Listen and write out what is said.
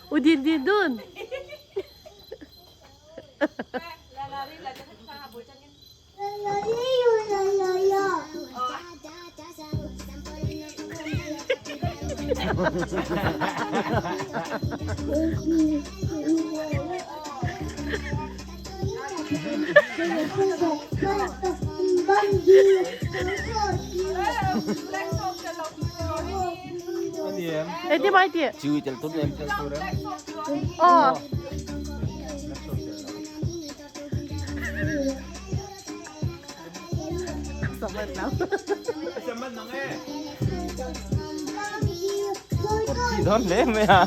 U din din dun. Engtin mai tih? Chiwi tel tur em? Aw. Chi dawn hle mai a.